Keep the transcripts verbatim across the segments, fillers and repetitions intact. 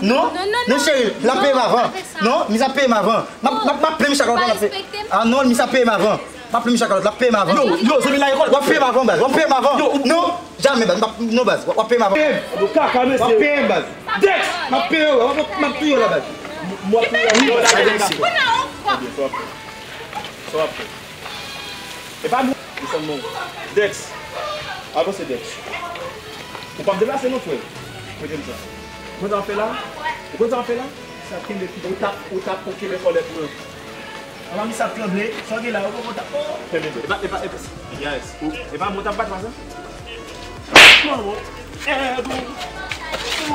Non, non, non, cheri, l ap peye m avan. Non, misye ap peye m avan. M ap, m ap, m ap plenn chak lòt la, l ap peye. Ah non, misye ap peye m avan. M ap plenn chak lòt, l ap peye m avan. Yo, yo, zanmi la, w ap peye m avan, baz. W ap peye m avan. Non, jamè, baz. M ap, non, baz. W ap peye m avan. Yo, kaka, mesye. W ap peye m, baz. Dex, m ap peye w, m ap, m ap touye w la, baz. M ap touye w. Wi, baz, a Dex. Sa w ap fè? E pa nou. Desann non. Dex. Avanse, Dex. Ou p ap deplase non, frè. Mete m sa. Ou konn sa w ap fè la? Ou konn sa w ap fè la? Sa kenbe, ou tap, ou tap, ou kenbe kòlèt mwen. Anba misye ap tranble. Sa w gen la, ou konn tap. Kenbe. E pa, e pa, e pa, yes. Ou, e pa bon tap bat la, sa? Mwen, bon. Eh, bon.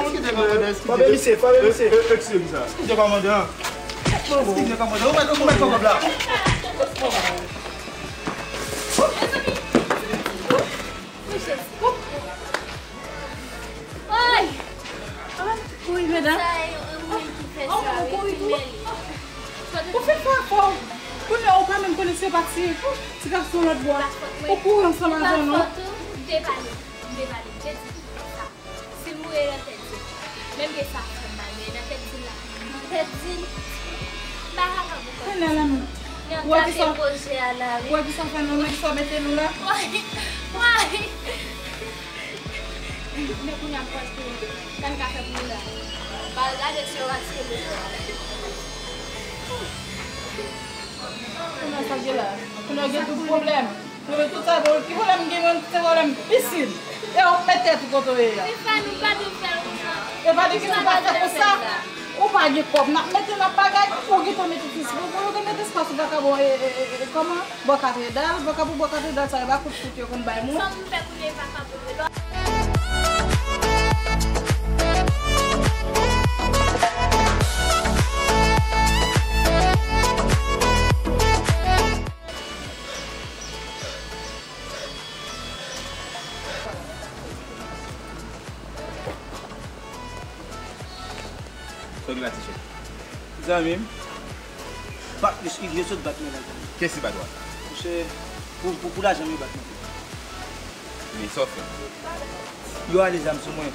Eskize, kòmandan, eskize. Frape misye, frape misye. Eh, eh, eskize, sa. Eskize, kòmandan. Eskize, kòmandan. Ou mèt, ou mèt kòmandan. Mezanmi. Mezanmi. Oy! Kouri, medam. Sa e yon moun ki fè sa, wi, ki mèl li. Ou fin fè afè w. Kounye a, ou pa menm konnen se pati ti gason lòt bò a. Ou kouri ansanm avè nou. M te pale, m te pale, m te di sa. Si m mouri nan tèt di l, menm ke sa fè m mal, men nan tèt di l la, nan tèt di l, m pa kapab ankò. Kounye a la menm. Ou wè ki sa, ou wè ki sa fè nou, ou wè ki sa mete nou la. Woy, woy. Men kounye a m panse, sa n ka fè pou nou la. M al gade si yo pa tire nou. Kounye a sa gen la. Kounye a gen tout pwoblèm. Mwen, tout sa, bon, ki pwoblèm m gen, mwen, se pwoblèm pisin. E ou mete tèt ou kote w ye a. Stéphane, ou pa dwe fè l konsa. E pa de kesyon pa fè konsa. Ou pa gen kòb, n ap mete, n ap bagay, ou gentan mete ti spas, ou gentan mete spas ou vakabon, e, e, e, e, kòman? Bò katedral, vakabon bò katedral, sa e pa kout kout yo konn bay moun. Sa m fè kounye a, vakabon. Sa w gen la, ti chèf? Zanmi m. Bat, yo, yo sot bat mwen la, zanmi. Kiyès ki bat ou a? Monchè, pou, pou, pou lajan m yo bat mwen. Men sa w fè? Yo ale zam sou mwen.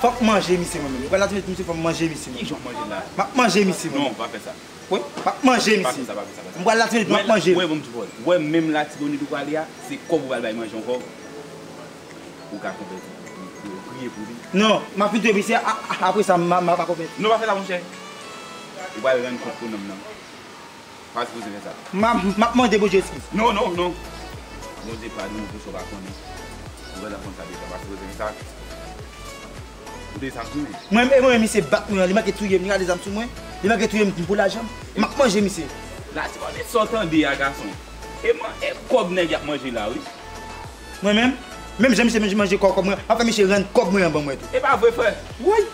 Fòk manje misye mwen menm. Mwen la ti met misye, fòk manje misye mwen. Ki jan w manje la? M ap manje misye mwen. Non, pa fè sa. Wi, m ap manje misye. Pa fè sa, pa fè sa, pa fè sa. M pral la ti met, m ap manje. Wè, bon, m di w, wè, menm la ti bonit ou prale a, se kòb ou pral bay manje ankò. Ou ka konvèti, priye pou li. Non, m ap priye pou misye, a, a, apre sa, m, m ap konvèti. Non, pa fè sa, monchè. Ou pral rann kont pou nonm nan. Pa sipoze fè sa. M ap, m ap mande Bondye eskiz. Non, non, non. Bondye padone w pou sa w pa konnen. Ou gentan konn sa deja, pa sipoze fè sa. Ou te sa m tounen. Mwen, e mwen, misye bat mwen, li manke touye m, li rale zam sou mwen, li manke touye m pou lajan m. M ap manje misye. La, se pa de sa w tande a, gason. E man, e kòb nèg y ap manje la, wi. Mwen menm, menm jan misye manje kòb, kòb mwen, m ap fè misye rann kòb mwen an ban mwen tou. E pa vre, frè. Woy!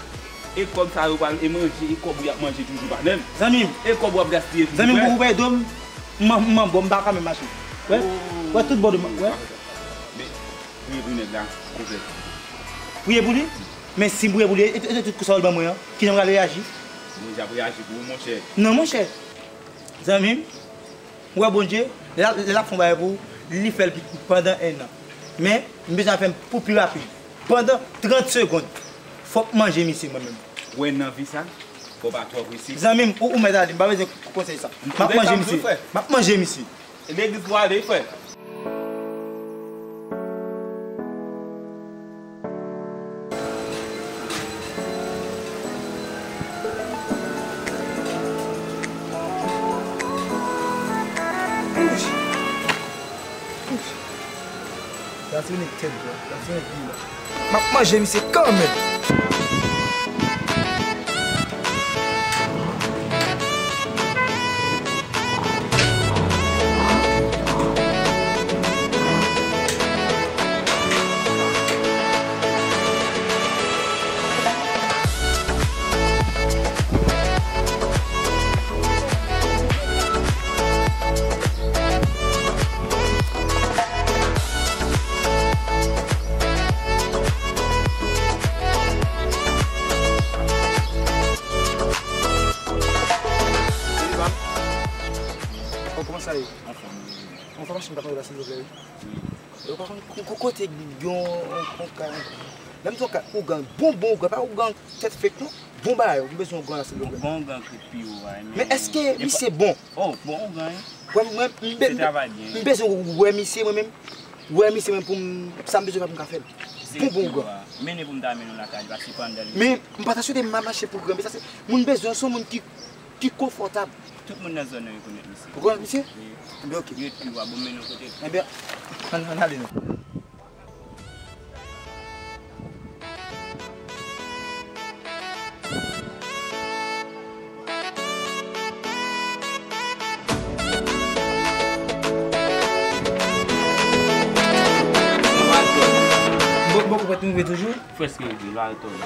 E kòb sa yo pral, e manje, e kòb ou y ap manje toujou, patnè m. Zanmi m. E kòb w ap gaspiye toujou, zanmi m, frè. Pou ou bay do m, m, m, m, bon, m pa ka menm mache. Wè? Oh. Wè tout bò de mwen, wè. Men, priye pou nèg la, konplèt. Priye pou li? Men si m priye pou li, e, e, e tout kòb sa yo l ban mwen an, kijan m pral reyaji? Bondye ap reyaji pou ou, monchè. Non, monchè. Zanmi m. Ou wè Bondye, lè l ap, lè l ap fè yon bagay pou ou, li fè l pandan ennan. Men, m bezwen fè l pou pi rapid. Pandan trant segonn, fòk manje misye mwen menm. Ou wè nan vi sa, fò w pa twò prese. Zanmi m, ou, ou mèt ale, m pa bezwen konsèy sa. M ap manje misye. M ap manje misye. E legliz pou w ale, frè. Laswini tèt bò, laswini pi la. M ap manje misye kanmenm. Anfòm. Anfòm, machin pa konn la, silvouplè, wi. Yo pa konn ko-, ko-, kote yon, yon, yon kay. Lè m di w ka ougan, bon, bon ougan, pa ougan tèt fake non. Bon bagay, m bezwen ougan la, silvouplè. Bon, bon ougan ki pi wo a, men... Men èske misye bon? Oh, bon ougan, wi. Mwen, mwen, m be-, m bezwen wè misye, mwen menm. Wè misye, mwen, pou m, sa m bezwen fè pou m ka fè l. Bon, bon ougan. Mennen pou m ta mennen w lakay li, paske pa anndan li. Men, m pa ta swete m mache pou granbe, sa se, moun bezwen, se yon moun ki, ki konfòtab. Tout moun nan zòn nan rekonèt misye. Ou rekonèt misye? Wi. Enben, oke. Li ret pi wo a, bon, mennen w kote l. Enben, ann, ann ale non. Bon, bon, ou pa t rive toujou? Prèske rive, la retounen.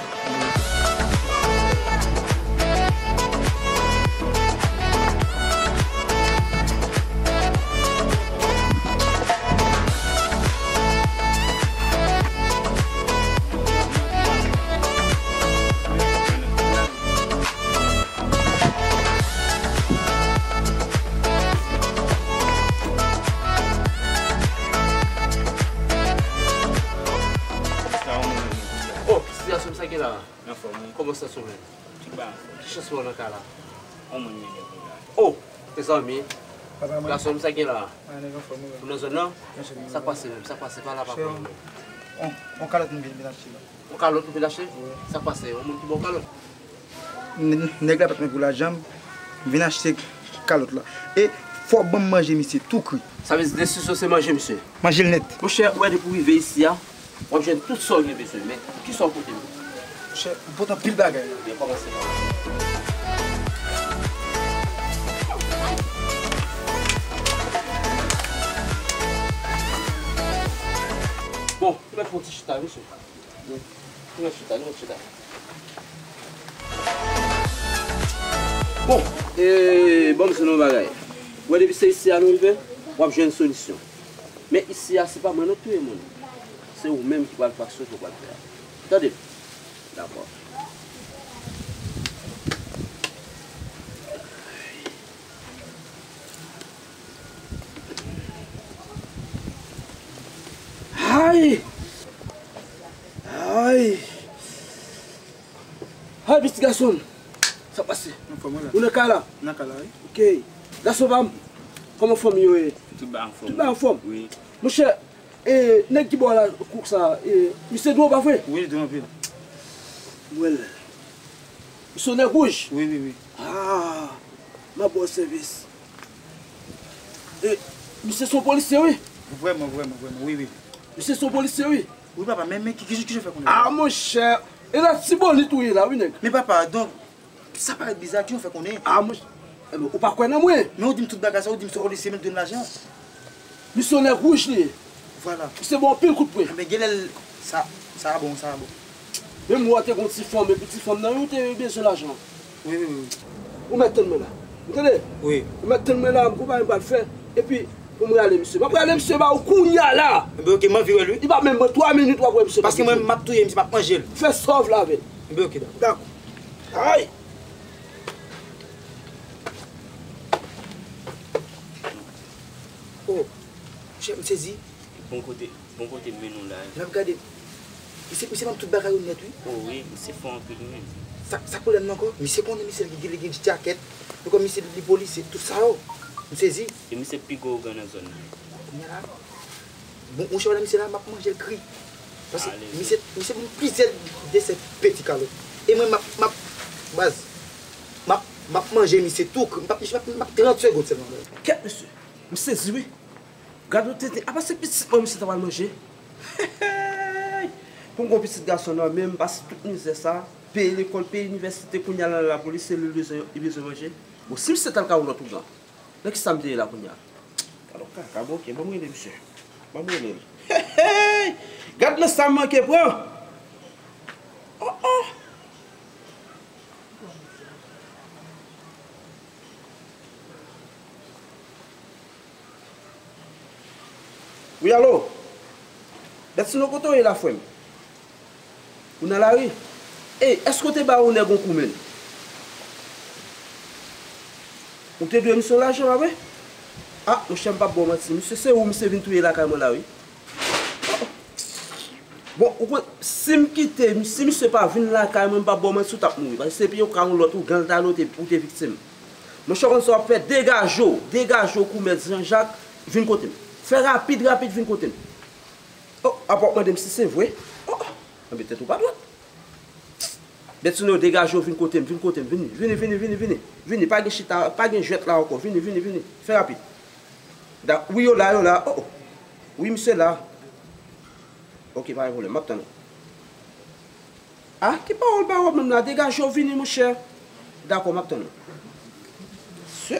Oh, ti gason m, sa gen la? Anfòm, wi. Kòman sa sou menm? Tout ba anfòm. Ki chans wè w nan kay la? On moun mwen gen pou la. Oh! Mezanmi. Papa mwen. Gason m, sa gen la? Ah, nèg anfòm, wi. Ou nan zòn nan? Nan zòn nan. Sa k pase menm? Sa k pase? Pale a papa mwen. On, on kalòt m vin, vin achte la. On kalòt ou vin achte? Wi. Sa k pase? On moun ki ba w kalòt? N-, nèg la pa t mwen pou lajan, m vin achte kalòt la. E fò w ban m manje misye tou kri. Sa vle di desizyon se manje misye? Manje l nèt. Monchè, ou wè depi w rive isi a, w ap jwenn tout sa w gen bezwen, men kisa w pote m? Monchè, m pote anpil bagay. Byen kòmanse la. Bon, ou mèt fè yon ti chita, mesye. Ou mèt chita, ou mèt chita. Bon, e, ban m di nou yon bagay. Ou wè depi se isi a nou rive, w ap jwenn solisyon. Men isi a, se pa mwen non k touye moun. Se ou menm ki pral fè aksyon ke w pral fè a. Tande m. Dakò. Ay! Ay! Ay, pitit gason m. Sa pase? Anfòm, wi, la. Ou nan kay la? Nan kay la, wi. Ok. Gason pa m, kòman fanmi yo ye? Tout bagay anfòm. Tout bagay anfòm? Wi. Monchè, e, nèg ki bò la, kou sa, e, misye dwo, pa vre? Wi, li dwo anpil. M wè l. Misye yon nèg wouj? Wi, wi, wi. Ah, m ap ba w sèvis. E, misye se yon polisye, wi. Vrèman, vrèman, vrèman, wi, wi. Misye se yon polisye, wi. Wi, papa, men, men, ki, ki, ki jan w fè konnen? Ah, monchè, e Latibonit ou ye la, wi, nèg. Men, papa, donk, sa parèt biza, ki jan w fè konnen? Ah, monchè, enben, ou pa kwè nan mwen? Men ou di m tout bagay sa, ou di m se yon polisye, men l dwe m lajan. Misye yon nèg wouj li ye. Vwala. Misye ba w anpil kout pwen. Enben, genlè l, sa, sa a bon, sa a bon. Menm ou a te gon ti fanm, epi ti fanm nan, wi, ou te bezwen lajan. Wi, wi, wi, wi. Ou mèt tann mwen la. Ou tande? Wi. Ou mèt tann mwen la, m gon bagay m pral fè. Epi, pou mwen ale, misye. M ap rale misye ba ou kounya la. Enben, ok, m anvi wè l, wi. Li pa menm pran twa minit, w ap wè misye. Paske mwen, m ap touye misye, m ap manje l. Fè sa w vle avè l. Enben, ok, dakò. Dakò. Ay! Oh, chèf, m sezi. Bon kote, bon kote m mennen w la. N ap gade. Misye, misye ban m tout bagay yo nèt, wi. Oh, wi, misye fò anpil, wi. Sa, sa pwoblèm nan ankò? Misye konnen misye li gen, li gen djakèt. Li konnen misye li polisye, tout sa yo. M sezi. E misye pi gwo ougan nan zòn nan. Kounya la, bon, monchè, wè misye la, m ap manje l kri. Paske misye, misye ban m plizyè desè peti kalòt. E mwen, m ap, m ap, baz, m ap, m ap manje misye tou kri. M p ap, m p ap, m ap trant segonn sèlman, baz. Kèt, mesye. M sezi, wi. Gad yon tenten. Apa se pitit mwen misye ta pral manje? Pou m gon pitit gason nan men m, m pase tout mizè sa. Peye lekòl, peye inivèsite, kounya la, lapolis, se li l bezwen, li bezwen manje. Bon, si misye t al ka yon lòt ougan, nan kisa m te ye la kounya? Alò, kaka, bon, ok, ban m rele misye. Ban m rele l. Hey, hey! Gad nan sa m manke pran! Oh, oh! Wi, alo? Bètino, kote w ye la, frè m? Ou nan lari? Ey, èske w te ba yon nèg yon kou men? Ou te dwe misye yon lajan, pa vre? A, monchè, m p ap ba w manti. Misye, se ou misye vin touye lakay mwen la, wi. Oh, oh. Bon, ou konn, si m kite, si misye pa vin lakay mwen, m pa ba w manti, ou t ap mouri. Paske se pi yon ka yon lòt ougan l t ale, ou te, ou te viktim. Monchè, w konn sa w ap fè, degaje w, degaje w kou mèt Jean Jacques, vin kote m. Fè rapid, rapid, vin kote m. Oh, apa w ap mande m si se vre? Oh, oh, anben tèt ou pa dwat. Bètino, degaje w, vin kote m, vin kote m, vini, vini, vini, vini, vini, vini, pa gen chita, pa gen jwèt la ankò, vini, vini, vini, fè rapid. Da, wi, yo la, yo la, oh, oh. Wi, misye la. Ok, pa gen pwoblèm, m ap tann ou. Ah, ki pawòl ba w menm la, degaje w, vini, monchè. Dakò, m ap tann ou. Se,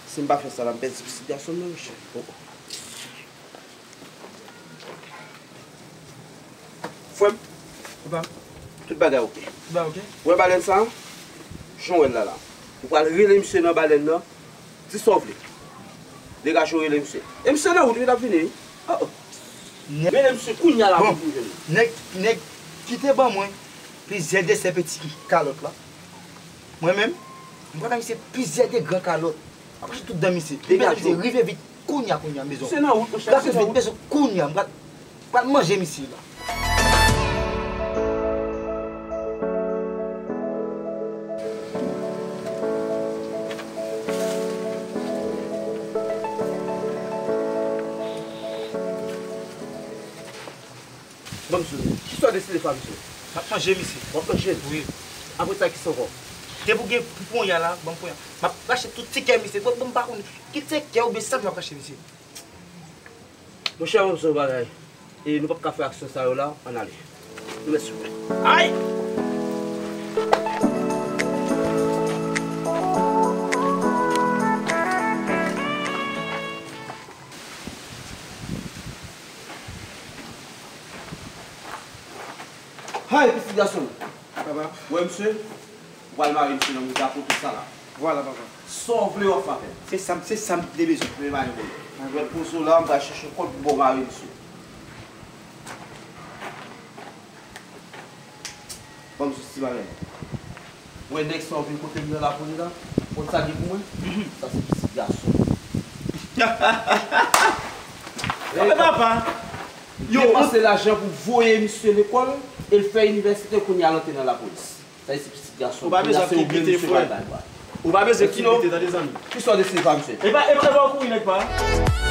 si m pa fè sa la, m pèdi pitit gason m nan, monchè. Oh, oh. Frè m, papa, tout bagay oke. Tout bagay oke? Ou wè balèn sa? Jan w wè l la la. Ou pral rele misye nan balèn nan, di sa w vle. Degaje w rele misye. E misye nan wout wi, l ap vini wi. Oh, oh. Rele misye kounye a la pou l rele. Nèg, nèg, kite ban mwen plizyè desè peti kalòt la. Mwen menm, m pral ba misye plizyè de gran kalòt. M ap mache tout dan misye. Degaje w. Rive vit. Kounye a, kounye a, mezon. Se nan wout, monchè, se nan wout. Mezon, kounye a, m pral, pral manje misye la. Ban m sou li. Kisa w deside fè a misye? M ap manje misye. W ap manje l? Wi. Apre sa, kisa ankò? Depi w gen ponya la, ban m ponya. M ap rache tout ti kè misye. Bon, bon, m pa konn ki se kè oubyen sa m ap rache misye. Monchè, ban m di w yon bagay. E nou p ap ka fè aksyon sa yo la, ann ale. Nou mèt sou. Ay! Hay, pitit gason m. Papa. Ou wè misye? Ou pral mare misye nan mouda poto sa la. Vwala, papa. Sa w vle w ap fè avè l. Se sa m, se sa m te bezwen. Men mare misye. Mwen poze w la, m pral chèche yon kòd pou ba w mare misye. Ban m jis ti bagay. Wè nèg sa w vin kote m nan lapolis la, konn sa l gen pou mwen? Sa se pitit gason. Anben papa, yo depanse lajan pou voye misye lekòl, e l fè inivèsite, kounye a l antre nan lapolis. Sa se pitit gason. Ou pa bezwen ap enkyete, frè. Ou pa bezwen enkyete, tande, zanmi. Kisa w deside fè a misye? Epa, epa, epa, w kouri, nèg pa.